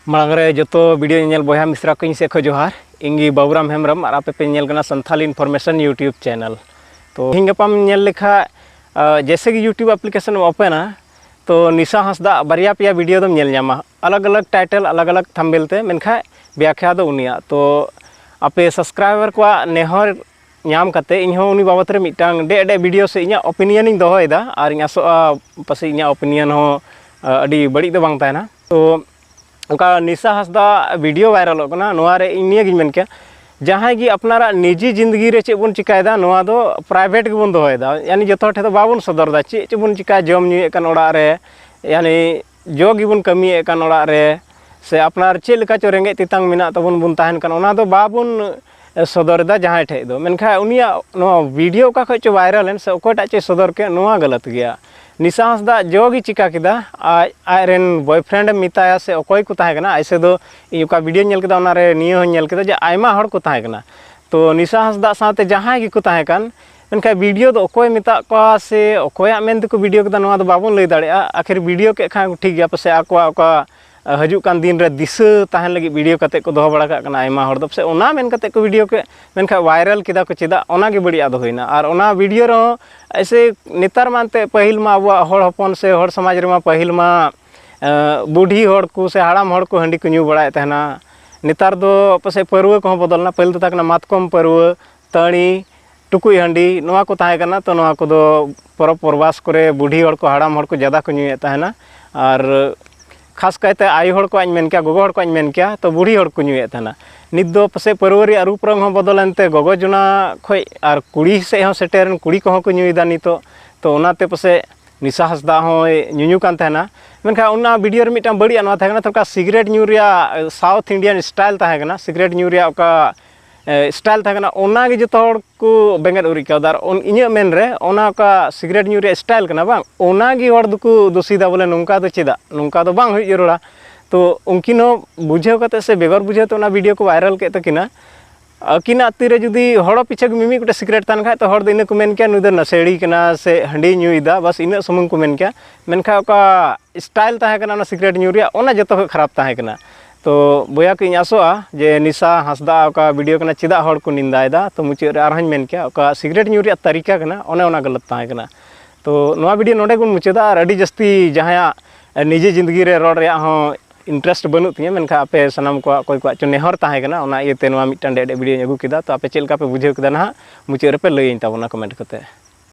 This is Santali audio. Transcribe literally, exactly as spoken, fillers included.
ᱢᱟᱲᱟᱝ ᱨᱮ ᱡᱚᱛᱚ video ᱧᱮᱧᱮᱞ ᱵᱚᱭᱦᱟ ᱢᱤᱥᱨᱟ ᱠᱚ ᱤᱧ ᱥᱮᱫ ᱠᱷᱚᱱ ᱡᱚᱦᱟᱨ᱾ ᱤᱧ ᱜᱮ ᱵᱟᱵᱩᱨᱟᱢ ᱦᱮᱢᱵᱨᱚᱢ ᱟᱨ ᱟᱯᱮ ᱯᱮ ᱧᱮᱞ ᱠᱟᱱᱟ ᱥᱟᱱᱛᱷᱟᱞ Information YouTube channel᱾ ᱛᱚ ᱛᱮᱦᱮᱧ ᱜᱟᱯᱟᱢ ᱧᱮᱞ ᱞᱮᱠᱷᱟᱡ, ᱟ, ᱡᱮᱭᱥᱮ ᱜᱮ YouTube application ᱮᱢ ᱚᱯᱮᱱᱟ, ᱛᱚ ᱱᱤᱥᱟ ᱦᱟᱸᱥᱫᱟ ᱵᱟᱨᱭᱟ ᱯᱮᱭᱟ video ᱫᱚᱢ ᱧᱮᱞ ᱧᱟᱢᱟ, ᱟᱞᱟᱜᱽ ᱟᱞᱟᱜᱽ title, ᱟᱞᱟᱜᱽ ᱟᱞᱟᱜᱽ thumbnail ᱛᱮ, ᱢᱮᱱᱠᱷᱟᱡ ᱵᱮᱠᱷᱭᱟ ᱫᱚ ᱩᱱᱤᱭᱟᱜ᱾ ᱛᱚ ᱟᱯᱮ subscriber ᱠᱚᱣᱟᱜ ᱱᱮᱦᱚᱨ ᱧᱟᱢ ᱠᱟᱛᱮ ᱤᱧ ᱦᱚᱸ ᱩᱱᱤ ᱵᱟᱵᱚᱛ ᱨᱮ ᱢᱤᱫᱴᱟᱝ ᱰᱮ ᱰᱮ video ᱥᱮ ᱤᱧᱟᱹᱜ opinion ᱤᱧ ᱫᱚᱦᱚᱭᱮᱫᱟ, ᱟᱨ ᱤᱧ ᱟᱥᱚᱜᱼᱟ ᱯᱟᱥᱮᱡ ᱤᱧᱟᱹᱜ opinion ᱦᱚᱸ, ᱟ, ᱟᱹᱰᱤ ᱵᱟᱹᱲᱤᱡ ᱫᱚ ᱵᱟᱝ ᱛᱟᱦᱮᱱᱟ᱾ ᱛᱚ ᱚᱱᱠᱟ ᱱᱤᱥᱟ ᱦᱟᱸᱥᱫᱟ video viralᱚᱜ ᱠᱟᱱᱟ, ᱱᱚᱣᱟ ᱨᱮ ᱤᱧ ᱱᱤᱭᱟᱹ ᱜᱤᱧ ᱢᱮᱱ ᱠᱮᱭᱟ, ᱡᱟᱦᱟᱸᱭ ᱜᱮ ᱟᱯᱱᱟᱨᱟᱜ ᱱᱤᱡᱤ ᱡᱤᱱᱫᱮᱜᱤ ᱨᱮ ᱪᱮᱫ ᱵᱚᱱ ᱪᱤᱠᱟᱭᱮᱫᱟ, ᱱᱚᱣᱟ ᱫᱚ private ᱜᱮᱵᱚᱱ ᱫᱚᱦᱚᱭᱮᱫᱟ᱾ ᱭᱟᱱᱤ ᱡᱚᱛᱚ ᱦᱚᱲ ᱴᱷᱮᱱ ᱫᱚ ᱵᱟᱵᱚᱱ ᱥᱚᱫᱚᱨ ᱮᱫᱟ, ᱪᱮᱫ ᱪᱮᱫ ᱵᱚᱱ ᱪᱤᱠᱟᱭᱟ, ᱡᱚᱢ ᱧᱩᱭᱮᱫ ᱠᱟᱱ ᱚᱲᱟᱜ ᱨᱮ, ᱭᱟᱱᱤ ᱡᱚ ᱜᱮᱵᱚᱱ ᱠᱟᱹᱢᱤᱭᱮᱫ ᱠᱟᱱ ᱚᱲᱟᱜ ᱨᱮ, ᱥᱮ ᱟᱯᱱᱟᱨ ᱪᱮᱫ ᱞᱮᱠᱟ ᱪᱚ ᱨᱮᱸᱜᱮᱡ ᱛᱮᱛᱟᱝ ᱢᱮᱱᱟᱜ ᱛᱟᱵᱚᱱ, ᱵᱚᱱ ᱛᱟᱦᱮᱱ ᱠᱟᱱ, ᱚᱱᱟ ᱫᱚ ᱵᱟᱵᱚᱱ ᱥᱚᱫᱚᱨ ᱮᱫᱟ ᱡᱟᱦᱟᱸᱭ ᱴᱷᱮᱡ ᱫᱚ᱾ ᱢᱮᱱᱠᱷᱟᱱ ᱩᱱᱤᱭᱟᱜ ᱱᱚᱣᱟ video ᱚᱠᱟ ᱠᱷᱚᱡ ᱪᱚ viral ᱮᱱ ᱥᱮ ᱚᱠᱚᱭᱴᱟᱜ ᱪᱚᱭ ᱥᱚᱫᱚᱨ ᱠᱮᱫ, ᱱᱚᱣᱟ ᱜᱟᱞᱟᱛ ᱜᱮᱭᱟ᱾ ᱱᱤᱥᱟ ᱦᱟᱸᱥᱫᱟ ᱡᱚ ᱜᱮ ᱪᱤᱠᱟ ᱠᱮᱫᱟ, ᱟᱡ, ᱟᱡ ᱨᱮᱱ boyfriend ᱮᱢ ᱢᱮᱛᱟᱭᱟ ᱥᱮ ᱚᱠᱚᱭ ᱠᱚ ᱛᱟᱦᱮᱸ ᱠᱟᱱᱟ, ᱟᱡ ᱥᱮ ᱫᱚ ᱤᱧ ᱚᱠᱟ video ᱧᱮᱞ ᱠᱮᱫᱟ, ᱚᱱᱟ ᱨᱮ ᱱᱤᱭᱟᱹ ᱦᱚᱸᱧ ᱧᱮᱞ ᱠᱮᱫᱟ ᱡᱮ ᱟᱭᱢᱟ ᱦᱚᱲ ᱠᱚ ᱛᱟᱦᱮᱸ ᱠᱟᱱᱟ᱾ ᱛᱚ ᱱᱤᱥᱟ ᱦᱟᱸᱥᱫᱟ ᱥᱟᱶᱛᱮ ᱡᱟᱦᱟᱸᱭ ᱜᱮᱠᱚ ᱛᱟᱦᱮᱸ ᱠᱟᱱ, ᱢᱮᱱᱠᱷᱟᱱ video ᱫᱚ ᱚᱠᱚᱭ ᱢᱮᱛᱟᱜ ᱠᱚᱣᱟ ᱥᱮ ᱚᱠᱚᱭᱟᱜ ᱢᱮᱱ ᱛᱮᱠᱚ video ᱠᱮᱫᱟ, ᱱᱚᱣᱟ ᱫᱚ ᱵᱟᱵᱚᱱ ᱞᱟᱹᱭ ᱫᱟᱲᱮᱭᱟᱜᱼᱟ᱾ ᱟᱠᱷᱤᱨ video ᱠᱮᱫ ᱠᱷᱟᱱ ᱴᱷᱤᱠ ᱜᱮᱭᱟ, ᱯᱟᱥᱮᱡ ᱟᱠᱚᱣᱟᱜ ᱚᱠᱟ, ᱟ, ᱦᱤᱡᱩᱜ ᱠᱟᱱ ᱫᱤᱱ ᱨᱮ ᱫᱤᱥᱟᱹ ᱛᱟᱦᱮᱱ ᱞᱟᱹᱜᱤᱫ video ᱠᱟᱛᱮ ᱠᱚ ᱫᱚᱦᱚ ᱵᱟᱲᱟ ᱠᱟᱜ ᱠᱟᱱᱟ ᱟᱭᱢᱟ ᱦᱚᱲ ᱫᱚ, ᱯᱟᱥᱮᱡ ᱚᱱᱟ ᱢᱮᱱ ᱠᱟᱛᱮ ᱠᱚ video ᱠᱮᱫ, ᱢᱮᱱᱠᱷᱟᱱ viral ᱠᱮᱫᱟ ᱠᱚ ᱪᱮᱫᱟᱜ, ᱚᱱᱟ ᱜᱮ ᱵᱟᱹᱲᱤᱡᱟᱜ ᱫᱚ ᱦᱩᱭᱱᱟ᱾ ᱟᱨ ᱚᱱᱟ video ᱨᱮᱦᱚᱸ ᱮᱭᱥᱮ ᱱᱮᱛᱟᱨ ᱢᱟ ᱮᱱᱛᱮᱫ ᱯᱟᱹᱦᱤᱞ ᱢᱟ ᱟᱵᱚᱣᱟᱜ ᱦᱚᱲ ᱦᱚᱯᱚᱱ ᱥᱮ ᱦᱚᱲ ᱥᱚᱢᱟᱡᱽ ᱨᱮᱢᱟ ᱯᱟᱹᱦᱤᱞ ᱢᱟ, ᱟ, ᱵᱩᱰᱷᱤ ᱦᱚᱲ ᱠᱚ ᱥᱮ ᱦᱟᱲᱟᱢ ᱦᱚᱲ ᱠᱚ ᱦᱟᱺᱰᱤ ᱠᱚ ᱧᱩ ᱵᱟᱲᱟᱭᱮᱫ ᱛᱟᱦᱮᱱᱟ᱾ ᱱᱮᱛᱟᱨ ᱫᱚ ᱯᱟᱥᱮᱡ ᱯᱟᱹᱨᱣᱟᱹ ᱠᱚᱦᱚᱸ ᱵᱚᱫᱚᱞ ᱮᱱᱟ, ᱯᱟᱹᱦᱤᱞ ᱫᱚ ᱛᱟᱦᱮᱸ ᱠᱟᱱᱟ ᱢᱟᱛᱠᱚᱢ ᱯᱟᱹᱨᱣᱟᱹ, ᱛᱟᱹᱲᱤ, ᱴᱩᱠᱩᱡ ᱦᱟᱺᱰᱤ, ᱱᱚᱣᱟ ᱠᱚ ᱛᱟᱦᱮᱸ ᱠᱟᱱᱟ᱾ ᱛᱚ ᱱᱚᱣᱟ ᱠᱚᱫᱚ ᱯᱚᱨᱚᱵᱽ ᱯᱚᱨᱵᱟᱥ ᱠᱚᱨᱮ ᱵᱩᱰᱷᱤ ᱦᱚᱲ ᱠᱚ, ᱦᱟᱲᱟᱢ ᱦᱚᱲ ᱠᱚ ᱡᱟᱫᱟ ᱠᱚ ᱧᱩᱭᱮᱫ ᱛᱟᱦᱮᱱᱟ᱾ ᱟᱨ ᱠᱷᱟᱥ ᱠᱟᱭᱛᱮ ᱟᱭᱳ ᱦᱚᱲ ᱠᱚᱣᱟᱜ ᱤᱧ ᱢᱮᱱ ᱠᱮᱭᱟ, ᱜᱚᱜᱚ ᱦᱚᱲ ᱠᱚᱣᱟᱜ ᱤᱧ ᱢᱮᱱ ᱠᱮᱭᱟ, ᱛᱚ ᱵᱩᱰᱷᱤ ᱦᱚᱲ ᱠᱚ ᱧᱩᱭᱮᱫ ᱛᱟᱦᱮᱱᱟ᱾ ᱱᱤᱛ ᱫᱚ ᱯᱟᱥᱮᱡ ᱯᱟᱹᱨᱣᱟᱹ ᱨᱮᱭᱟᱜ ᱨᱩᱯ ᱨᱚᱝ ᱦᱚᱸ ᱵᱚᱫᱚᱞ ᱮᱱᱛᱮ ᱜᱚᱜᱚ ᱡᱚᱱᱟ ᱠᱷᱚᱡ ᱟᱨ ᱠᱩᱲᱤ ᱥᱮᱫ ᱦᱚᱸ ᱥᱮᱴᱮᱨᱮᱱ, ᱠᱩᱲᱤ ᱠᱚᱦᱚᱸ ᱠᱚ ᱧᱩᱭᱮᱫᱟ ᱱᱤᱛᱚᱜ᱾ ᱛᱚ ᱚᱱᱟᱛᱮ ᱯᱟᱥᱮᱡ ᱱᱤᱥᱟ ᱦᱟᱸᱥᱫᱟ ᱦᱚᱸᱭ ᱧᱩᱧᱩ ᱠᱟᱱ ᱛᱟᱦᱮᱱᱟ᱾ ᱢᱮᱱᱠᱷᱟᱱ ᱚᱱᱟ video ᱨᱮ ᱢᱤᱫᱴᱟᱝ ᱵᱟᱹᱲᱤᱡ ᱱᱚᱣᱟ ᱛᱟᱦᱮᱸ ᱠᱟᱱᱟ, ᱛᱷᱚᱲᱟ ᱥᱤᱜᱨᱮᱴ ᱧᱩ ᱨᱮᱭᱟᱜ South Indian style ᱛᱟᱦᱮᱸ ᱠᱟᱱᱟ, ᱥᱤᱜᱨᱮᱴ ᱧᱩ ᱨᱮᱭᱟᱜ ᱚᱠᱟ, ᱮ, style ᱛᱟᱦᱮᱸ ᱠᱟᱱᱟ, ᱚᱱᱟ ᱜᱮ ᱡᱚᱛᱚ ᱦᱚᱲ ᱠᱚ ᱵᱮᱸᱜᱮᱫ ᱩᱨᱤᱡ ᱠᱟᱣᱫᱟ᱾ ᱟᱨ ᱚᱱ-, ᱤᱧᱟᱹᱜ ᱢᱮᱱ ᱨᱮ ᱚᱱᱟ ᱚᱠᱟ ᱥᱤᱜᱨᱮᱴ ᱧᱩ ᱨᱮᱭᱟᱜ style ᱠᱟᱱᱟ ᱵᱟᱝ, ᱚᱱᱟ ᱜᱮ ᱦᱚᱲ ᱫᱚᱠᱚ ᱫᱳᱥᱤᱫᱟ, ᱵᱚᱞᱮ ᱱᱚᱝᱠᱟ ᱫᱚ ᱪᱮᱫᱟᱜ, ᱱᱚᱝᱠᱟ ᱫᱚ ᱵᱟᱝ ᱦᱩᱭᱩᱜ ᱡᱟᱹᱨᱩᱲᱟ᱾ ᱛᱚ ᱩᱱᱠᱤᱱ ᱦᱚᱸ ᱵᱩᱡᱷᱟᱹᱣ ᱠᱟᱛᱮ ᱥᱮ ᱵᱮᱜᱚᱨ ᱵᱩᱡᱷᱟᱹᱣ ᱛᱮ ᱚᱱᱟ video ᱠᱚ viral ᱠᱮᱫ ᱛᱟᱹᱠᱤᱱᱟ᱾ ᱟᱹᱠᱤᱱᱟᱜ ᱛᱤᱨᱮ ᱡᱩᱫᱤ ᱦᱚᱲ ᱯᱤᱪᱷᱟᱹ ᱜᱮ ᱢᱤᱢᱤᱫ ᱜᱚᱴᱮᱡ ᱥᱤᱜᱨᱮᱴ ᱛᱟᱦᱮᱱ ᱠᱷᱟᱡ, ᱛᱚ ᱦᱚᱲ ᱫᱚ ᱤᱱᱟᱹ ᱠᱚ ᱢᱮᱱ ᱠᱮᱭᱟ, "ᱱᱩᱭ ᱫᱚ ᱱᱟᱥᱮᱲᱤ ᱠᱟᱱᱟ ᱥᱮ ᱦᱟᱺᱰᱤ ᱧᱩᱭᱮᱫᱟ", ᱵᱟᱥ ᱤᱱᱟᱹᱜ ᱥᱩᱢᱩᱝ ᱠᱚ ᱢᱮᱱ ᱠᱮᱭᱟ᱾ ᱢᱮᱱᱠᱷᱟᱱ ᱚᱠᱟ ᱥᱴᱟᱭᱤᱞ ᱛᱟᱦᱮᱸ ᱠᱟᱱᱟ ᱚᱱᱟ ᱥᱤᱜᱨᱮᱴ ᱧᱩ ᱨᱮᱭᱟᱜ, ᱚᱱᱟ ᱡᱚᱛᱚ ᱠᱷᱚᱱ ᱠᱷᱟᱨᱟᱯ ᱛᱟᱦᱮᱸ ᱠᱟᱱᱟ᱾ ᱛᱚ ᱵᱚᱭᱦᱟ ᱠᱚ, ᱤᱧ ᱟᱥᱚᱜᱼᱟ ᱡᱮ ᱱᱤᱥᱟ ᱦᱟᱸᱥᱫᱟ ᱚᱠᱟ ᱵᱷᱤᱰᱤᱭᱳ ᱠᱟᱱᱟ, ᱪᱮᱫᱟᱜ ᱦᱚᱲ ᱠᱚ ᱱᱤᱱᱫᱟᱭᱮᱫᱟ, ᱛᱚ ᱢᱩᱪᱟᱹᱫ ᱨᱮ ᱟᱨᱦᱚᱸᱧ ᱢᱮᱱ ᱠᱮᱭᱟ, ᱚᱠᱟ ᱥᱤᱜᱨᱮᱴ ᱧᱩ ᱨᱮᱭᱟᱜ ᱛᱟᱹᱨᱤᱠᱟ ᱠᱟᱱᱟ, ᱚᱱᱮ ᱚᱱᱟ ᱜᱟᱞᱟᱛ ᱛᱟᱦᱮᱸ ᱠᱟᱱᱟ᱾ ᱛᱚ ᱱᱚᱣᱟ ᱵᱷᱤᱰᱤᱭᱳ ᱱᱚᱰᱮ ᱜᱮᱵᱚᱱ ᱢᱩᱪᱟᱹᱫᱟ᱾ ᱟᱨ ᱟᱹᱰᱤ ᱡᱟᱹᱥᱛᱤ ᱡᱟᱦᱟᱸᱭᱟᱜ ᱱᱤᱡᱮ ᱡᱤᱱᱫᱮᱜᱤ ᱨᱮ ᱨᱚᱲ ᱨᱮᱭᱟᱜ ᱦᱚᱸ ᱤᱱᱴᱟᱨᱮᱥᱴ ᱵᱟᱹᱱᱩᱜ ᱛᱤᱧᱟᱹ, ᱢᱮᱱᱠᱷᱟᱱ ᱟᱯᱮ ᱥᱟᱱᱟᱢ ᱠᱚᱣᱟᱜ ᱚᱠᱚᱭ ᱠᱚᱣᱟᱜ ᱪᱚ ᱱᱮᱦᱚᱨ ᱛᱟᱦᱮᱸ ᱠᱟᱱᱟ, ᱚᱱᱟ ᱤᱭᱟᱹᱛᱮ ᱱᱚᱣᱟ ᱢᱤᱫᱴᱟᱝ ᱰᱮᱰ ᱵᱷᱤᱰᱤᱭᱳᱧ ᱟᱹᱜᱩ ᱠᱮᱫᱟ᱾ ᱛᱚ ᱟᱯᱮ ᱪᱮᱫ ᱞᱮᱠᱟ ᱯᱮ ᱵᱩᱡᱷᱟᱹᱣ ᱠᱮᱫᱟ ᱱᱟᱦᱟᱜ, ᱢᱩᱪᱟᱹᱫ ᱨᱮᱯᱮ ᱞᱟᱹᱭᱟᱹᱧ ᱛᱟᱵᱚᱱᱟ ᱠᱚᱢᱮᱱᱴ ᱠᱟᱛᱮ᱾